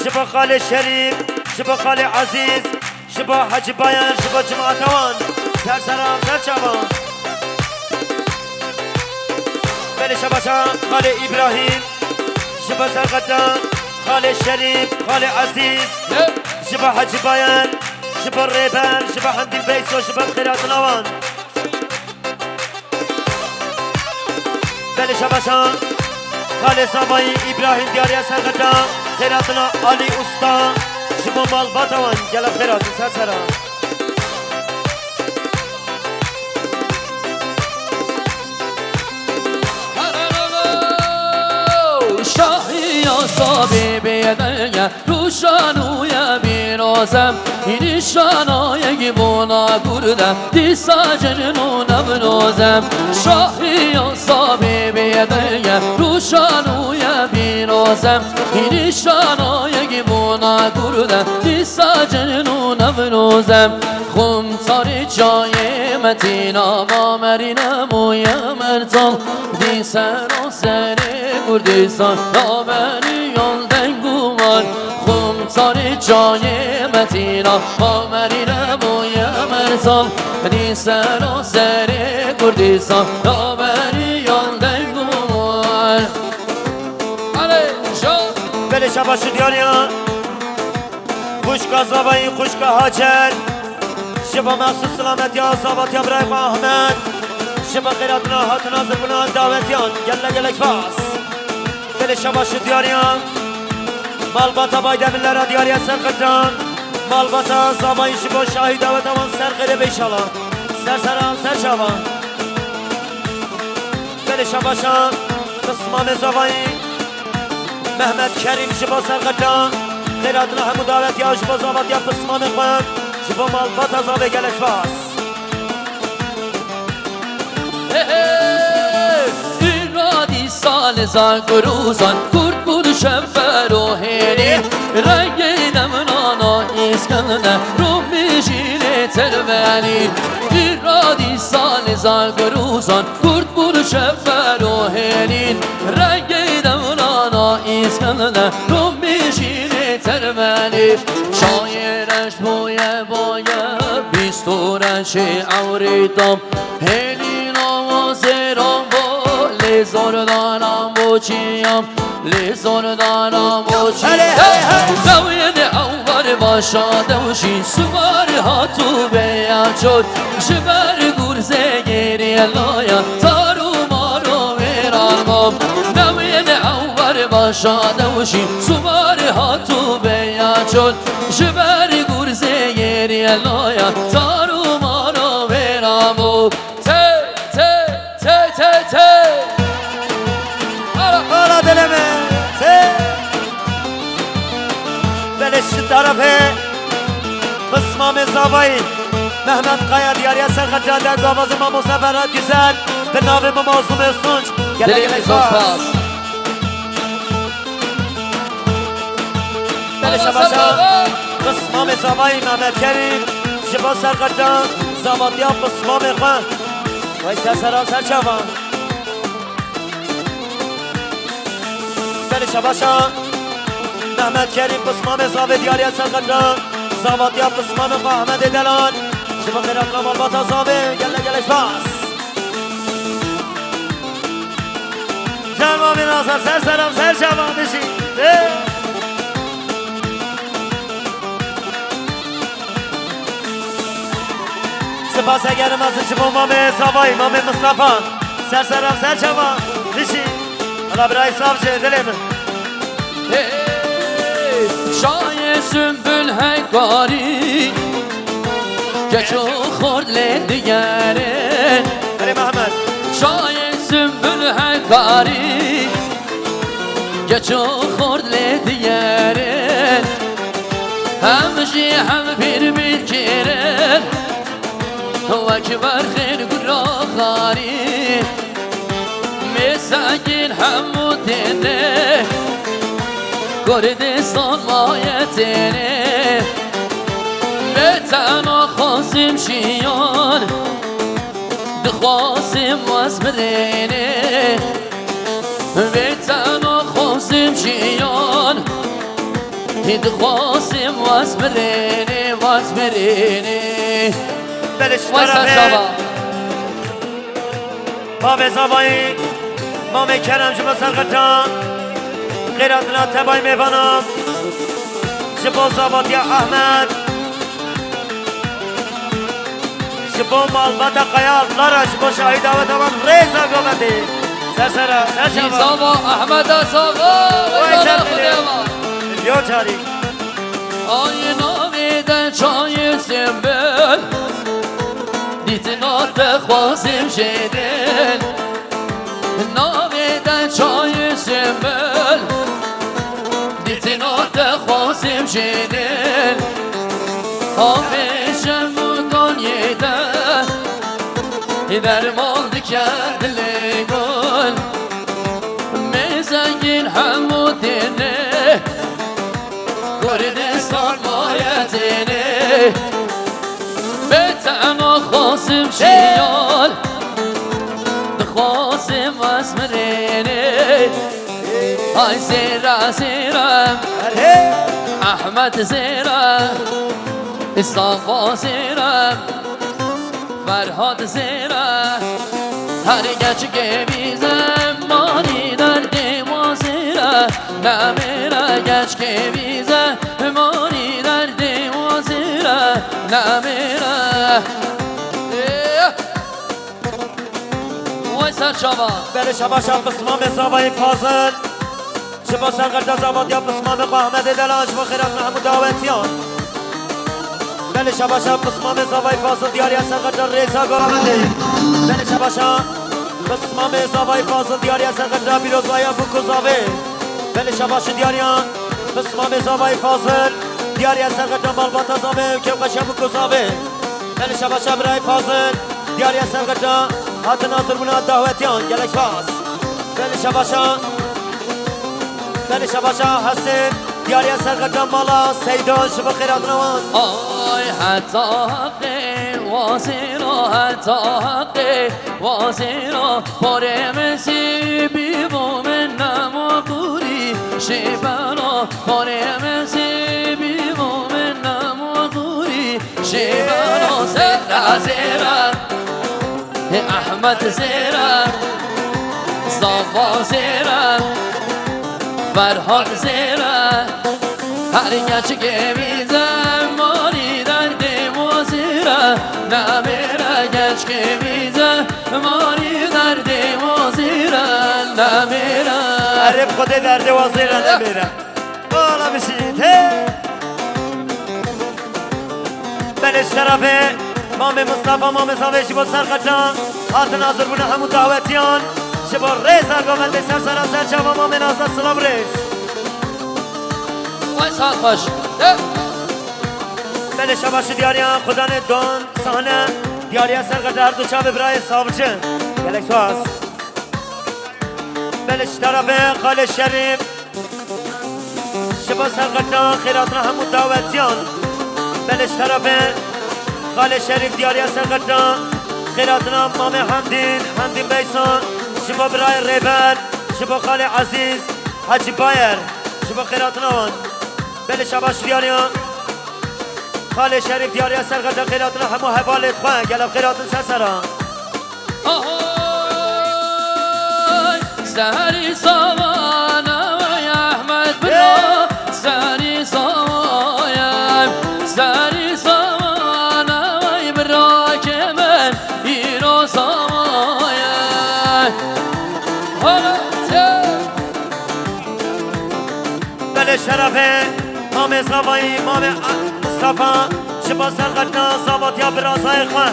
ji bo Xalê Şerîf, ji bo Xalê Ezîz, Ji bo Hecî Bayan, ji bo cemaeta wan. Ser seran, ser çavan. Belê şebaşa Xalê Îbrahîm. Ji bo serqeta Xalê Şerîf, Xalê Ezîz. Ji bo Hecî Bayan, ji bo Rêber, ji bo Hemdîn Beyso, ji bo xêratina wan. Belê şebaşa Xalê Zavayî, Îbrahîm diyariya serqeta xêratina Alî Usta ji bo malbata wan gelek xêratin ser sera. Şahiya sabê bêdenge. Rûşanûye bîrozem, hînî şanayek bona kurde, dîsa cejn û newrozem. Şahî ya sabê bêdenge, rûşanûye bîrozem, hînî şanayek bona kurde, dîsa cejn û newrozem. Xum tarê çayê Metîna, ma merîne mûye mertal, dî sera serê Kurdistan, ya berî yan deng û mal. Xum tarê çayê Metîna, ma merîne mûye mertal, dî sera serê Kurdistan, ya berî yan deng û mal. Alê, şo. Belê şebaş diyariya. Xwişka Zavayî, xwişka Hacer. Ji bo mexsûs silametiya zavatiya birayê xwe Ahmed. Ji bo xêratina hatina zirbûna dawetiyan. Gelek gelek spas. Belê şebaş diyariya. Malbata Baydemir Lera diyariya serqeta. Malbata Zavayî ji bo şahî daweta wan ser xêrê be înşallah. Ser seran, ser çavan. Belê şebaşa Pismamê Zavayî. Mehmet Kerîm ji bo serqeta xêratina hemû dawetiya ji bo zavatiya Pismamê xwe ji bo malbata Zavê gelek spas. He, he. Îra dîsa li zagirûzan, Kurd bûn şevber û hênî. Rengê demnana Îskender, Rûmî jî lê tervenî. Îra dîsa li zagirûzan, Kurd bûn şevber û hênî. Rengê dewrana Îskender, Rûmî şîrê termenê. Şayê reş bûye baye, bîst û reşê ewrî tam. Hêlî nava zêran bo, lê zordanan bo çiyam, lê zordanan bo çiyam. Hele, hele, hele. Dewrê ew ber başa dewşî, sumer hatû beya çot. Ji ber gurzê gêrî laya, tar û maro wêran bom. Newên ew ber başa dewşî, sumer hatû beya çol. Ji ber gurzê yêrî laya, tar û maro wêran bû. Tê, tê, tê, tê, tê. Ara, ara dilê min. Tê. Belê ji tarafê Pismamê Zavayî, Mehmet Kaya diyariya ser xetra der, gavazê mamoste Ferhat Güzel, bi navê Mama Zûmê Sunç. Gelek gelek spas. Belê şebaşa Pismamê Zavayî, Mehmet Kerîm, ji bo ser xetra zavatiya pismamê xwe. Vay ser seran ser çavan. Belê şebaşa Mehmet Kerîm Pismamê Zavê diyariya ser xetra zavatiya pismamê xwe Ehmedê Delan. Ji bo xêratina malbata Zavê gelek gelek spas. Gel mamê Nazar, ser seran ser çavan, bijî. Ê! Spas egerim ez ji bo mamê Zavayî, mamê Mistefa. Ser seran ser çavan, bijî. Ala birayê sav ji dilê min. Hey, şayê Sümbül Hekarî, keç û xort lê digerin. Erê Mehmet. Şayê Sümbül Hekarî, keç û xort lê digerin. Hem jî hem bîr bîr kirin, wek berxên gula xarî. Mêzegîn hemû têne, Kurdistan maye têne. Bê tena xwazim jiyan, dixwazim wez birêne. Bê tena xwazim jiyan, dixwazim wez birêne, wez birêne. Belê ji Vay tarafê Serşava. Bavê Zavayî, Mamê Kerem ji bo serxeta xêratina tebayî mêvanan, ji bo zavatiya Ehmed, ji bo malbata Kaya Lara, ji bo şahî daweta wan rêza govendê. Ser sera, ser Jî çava. Zava Ehmeda Zava, Vay vay ser bala bile. Xudê ma. Yo çarî. Ay navê de çayê Sembel, dîtina te xwazim jêdin. Navê de çayê Sembel, dîtina te xwazim jêdin. Avê şem û danyê de, derman dike dilê gul. Mêzegîn hemû têne, Kurdistan maye têne. Bê tena xwazim jiyan, dixwazim ez mirêne. Ay zêra zêra, Ehmed zêra, Zava zêra. Ferhat zêre, her geçkê bîze, manî derdê wa zêre, nemêre geçkê bîze, manî derdê wa zêre, nemêre. Ê! Vay ser çava. Belê şebaşa pismamê zavayê Fazil. Ji bo serxeta zavatiya pismamê xwe Ehmedê Delan, ji bo xêratina hemû dawetiyan. Belê şebaşa pismamê zavayê Fazil diyariya serxeta rêza govendê. Belê şebaşa pismamê zavayê Fazil diyariya serxeta pîrozbaya Bûk û Zavê. Belê şebaşa diyariya pismamê zavayê Fazil diyariya serxeta malbata Zavê û kêfxweşiya Bûk û Zavê. Belê şebaşa birayê Fazil diyariya serxeta hatina zirbûna dawetiyan. Gelek spas. Belê şebaşa, belê şebaşa Hesên, diyariya serxeta mala Seydan ji bo xêratina wan. Ay heta heqê wazêra, heta heqê wazêra, porê min zî bîbû min Şêbeno, porê min sêbî bo min namo xûrî. Şêbeno, zêra, zêra. Hê Ehmed zêra. Zava zêra. Ferhat zêra. Her keçikê bîze marî derdê mo zêra. Namêra keçikê bîze Marî derdê wazîre nemêre. Erê bi Xwedê derdê wazîre nemêre. Wala bişît, he. Belê ji terefê Mamê Mistefa, Mamê Zavê ji bo serqeta hatin hazirbûna hemû dawetiyan. Ji bo rêza govendê ser sera ser çava Mamê Nazda silav rêz. Ay sağ baş. De. Belê şabaş diyariya Xudanê don. Sahne, diyariya serqeta her du çavê birayê savcı. Gelek spas. Belê ji terefê Xalê Şerîf. Ji bo serqeta xêratina hemû dawetiyan. Belê ji terefê Xalê Şerîf diyariya serqeta xêratina Mamê Hemdîn, Hemdîn Beysan. Ji bo birayê Rêber, ji bo Xalê Ezîz, Hecî Bayer. Ji bo xêratina wan. Belê şabaş diyariya Xalê Şerîf diyariya serqeta xêratina hemû hevalê xwe. Gelek xêratin ser sera. Ahoy, serî savana vay Ahmet bira, serî savaya, serî savana vay bira ke min îro savaya. Hala te. Belê şerefê Mamê Zavayî, Mamê A-, Mistefa, ji bo serqeta zavatiya birazayê xwe,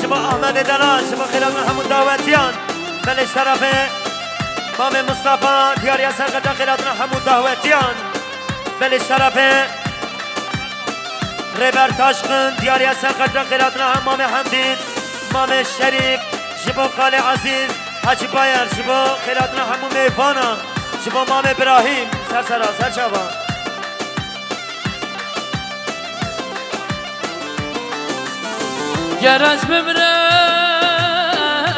ji bo Ahmedê Delal, ji bo xêratina hemû dawetiyan. Belê şerefê Mamê Mistefa, diyariya serqeta xêratina hemû dawetiyan. Belê şerefê Rêber Taşkın, diyariya serqeta xêratina hem Mamê Hemdîn, Mamê Şerîf, ji bo Xalê Ezîz, Hacî Bayer, ji bo xêratina hemû mêvana, ji bo Mamê Birahîm, ser sera, ser çava. Ger ez bimrim.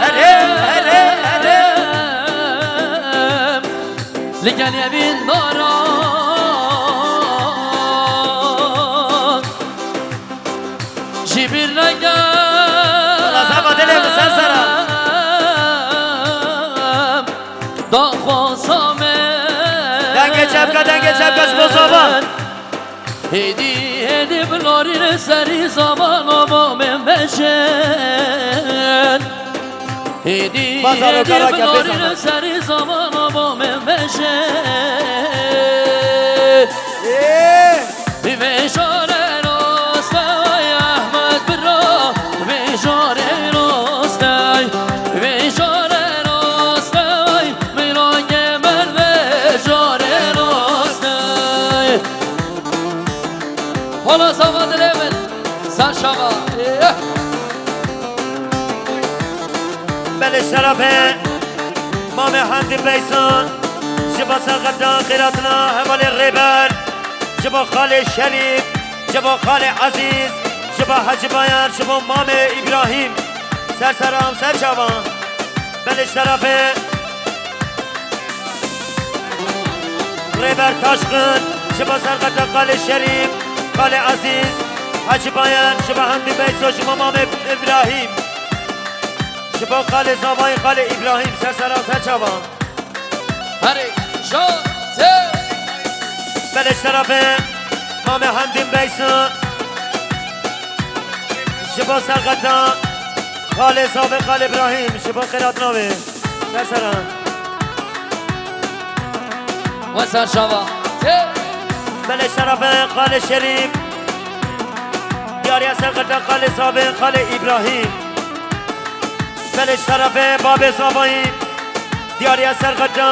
Herê, herê, herê. Li gel yevîn dara. Ji bîr neke. Wala zava dilê min ser sera. Daxwaza me. Dengê çepka, dengê çepka ji bo zava. Hêdî, hêdî bilarî serî zava bo min veşin. Hêdî, Bazaro hêdî kara bilarî kepê zava. Serî zava bo min veşin. Ê! Vê jare roste vay Ahmet bira, vê jare roste, vê jare roste vay, mirangê min vê jare roste. Hola zava dilê min, ser şava. Eh. Belê şerefê Mamê Hemdî Beysan, ji bo serqeta xêratina hevalê Rêber, ji bo Xalê Şerîf, ji bo Xalê Ezîz, ji bo Hecî Bayer, ji bo Mamê Îbrahîm. Ser seran, ser çavan. Belê şerefê Rêber Taşkın, ji bo serqeta Xalê Şerîf, Xalê Ezîz, Hacî Bayer, ji bo Hemdî Beyso, ji bo Mamê Îbrahîm, ji bo Xalê Zavayî, Xalê Îbrahîm, ser seran, ser çavan. Herê, şo, se. Belê şerefê Mamê Hemdîn Beyso, ji bo serqeta Xalê Zavê, Xalê Îbrahîm, ji bo xêratina wê. Ser seran. We ser şava. Tê. Belê şerefê Xalê Şerîf. Diyariya serqeta Xalê Zavê, Xalê Îbrahîm. Belê şerefê Babê Zavayî. Diyariya serqeta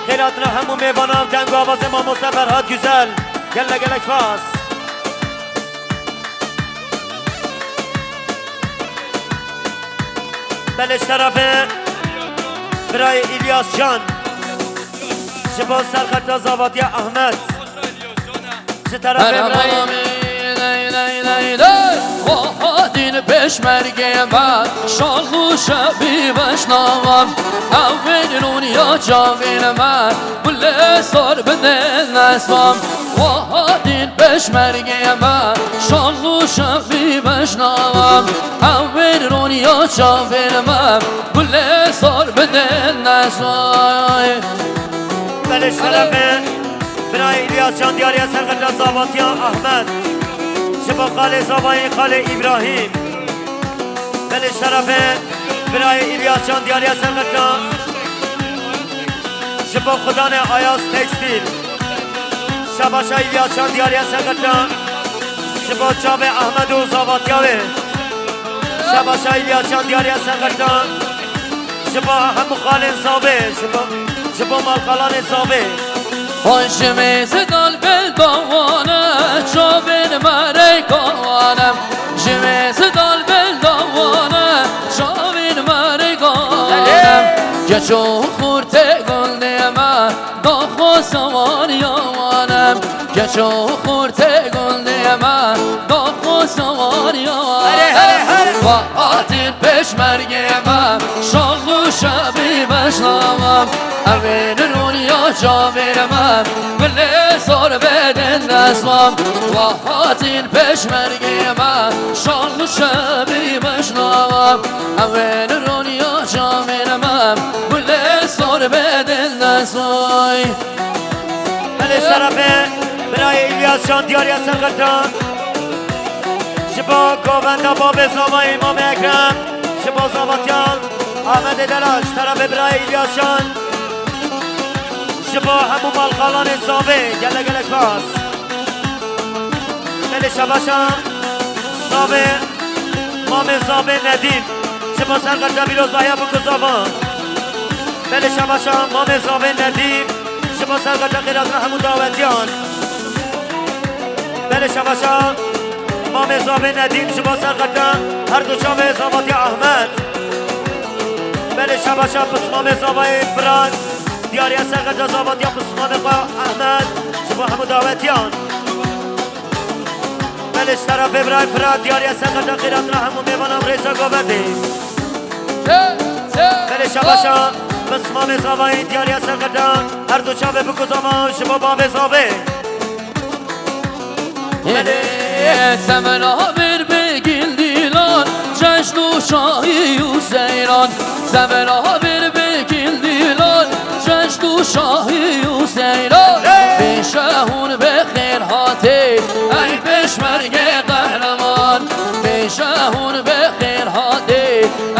xêratina hemû mêvanan, deng û avazê mamoste Ferhat Güzel. Gelek gelek spas. Belê şerefê birayê Îlyas Can. Ji bo serqeta zavatiya Ahmet. Ji terefê birayê. Ley, ley, ley, ley. Ho, ho, dîn Pêşmergê me, şal û şebî beşnavan, ew ê rûniya çavên me, gulê sor bidin nesvan. Wa hatin pêşmergê me, şal û şebî beşnavan, ew ê rûniya çavên me, gulê sor bidin nesvan. Belê şerefê birayê Îlyascan diyariya serqeta zavatiya Ahmed. Ji bo xalê zavayê xalê Îbrahîm. Belê şerefê birayê Îlyascan diyariya serqeta. Ji bo xudanê Ayaz Tekstîl. Şabaşa Îlyascan diyariya serqeta. Ji bo çavê Ahmed û zavatiya wê. Şabaşa Îlyascan diyariya serqeta. Ji bo hemû xalên zavê, ji bo, ji bo malxalanê zavê. Hoj ji mêzidal bil dawane, çavên me reykawane. Ji mêzidal bil dawane, çavên me reykawane. Keç û xurtê gundê me, daxo sewariya wane. Keç û xurtê gundê me, daxo sewariya wane. Here, here, here. Wa hatin pêşmergê me, şal û şebî beşnavan. Ew ê rûniya çavên me, gulê sor bidin nesvan. Wa hatin pêşmergê me, şal û şebî beşnavan. Ew ê rûniya çavên me, gulê sor bidin nesvan. Belê şerefê birayê Îlyas Can diyariya serqeta. Ji bo govenda babê zavayê Îmamê Ekrem, ji bo zavatiyan Amedê Dela, ji terefê birayê Îlyas Can, ji bo hemû malxalanê zavê, gelek gelek spas. Belê şabaşa zavê, mamê zavê Nedîm, ji bo serqeta pîrozbahiya bûk û zavan. Belê şabaşa mamê zavê Nedîm, ji bo serqeta xêratina hemû dawetiyan. Belê şabaşa mamê zavê Nedîm, ji bo serqeta her du çavê zavatiya Ahmed. Belê şabaşa pismamê zavayê Firat, diyariya serqeta zavatiya pismamê xwe Ahmed, ji bo hemû dawetiyan. Belê ji terefê birayê Firat, diyariya serqeta xêratina hemû mêvanan rêza govendê. Belê şabaşa pismamê zavayê, diyariya serqeta her du çavê bûk û zavan, ji bo bavê zavê. Belê. Semra bir bigil dilan, ceşn û şahî û seyran. Semra bir bigil dilan, ceşn û şahî û seyran. Hey! Pêşe hûn bi xêr hatê, ey pêşmergê qehreman. Pêşe hûn bi xêr hatê,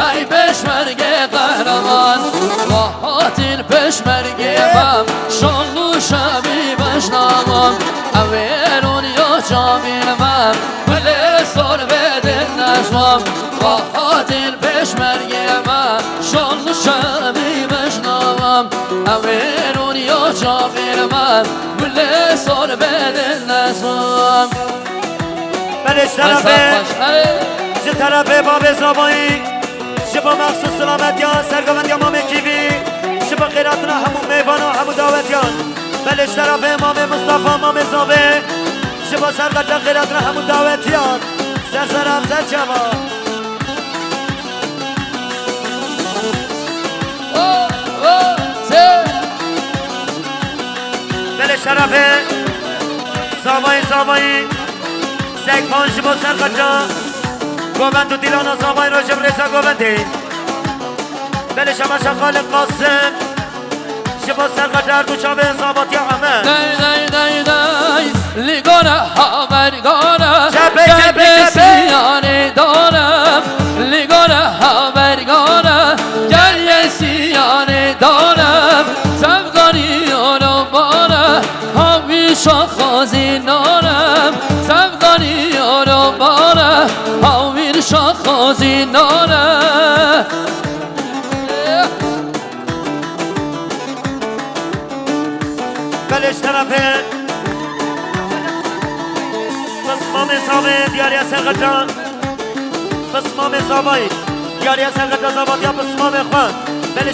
ey pêşmergê qehreman. Hatin pêşmergê me, şal û şebî beşnavan. Ew ê rûniya çavên me, gulê sor bidin nesvan. Hatin pêşmergê me, şal û şebî beşnavan. Ew ê rûniya çavên me, gulê sor bidin nesvan. Belê ji terefê, ji terefê bavê zavayî, ji bo mexsûs silametiya sergovendiya Mamê Kîvî, ji bo xêratina hemû mêvanan, hemû dawetiyan. Belê ji terefê Mamê Mistefa, Mamê Zavê, ji bo serqeta xêratina hemû dawetiyan. Ser seran, ser çava. Belê şerefê zavayî, zavayî. Sekvan ji bo serqeta govend û dîlana zavayî re ji rêza govendê. Belê şabaşa Xalid Qasim ji bo serqeta her du çavên zavatiya Amed. Dey, dey, dey, dey, li gora haber gora, çepê, gel çepê, çepê. Siyanê dora, li gora haber gora, gel siyanê dora, sevganî oro bora. Hawî şaxazî nane, sevganî oro bane, hawî şaxazî nane. Belê ji terefê pismamê zavê diyariya serqeta, pismamê zavayî diyariya serqeta zavatiya pismamê xwe. Belê ji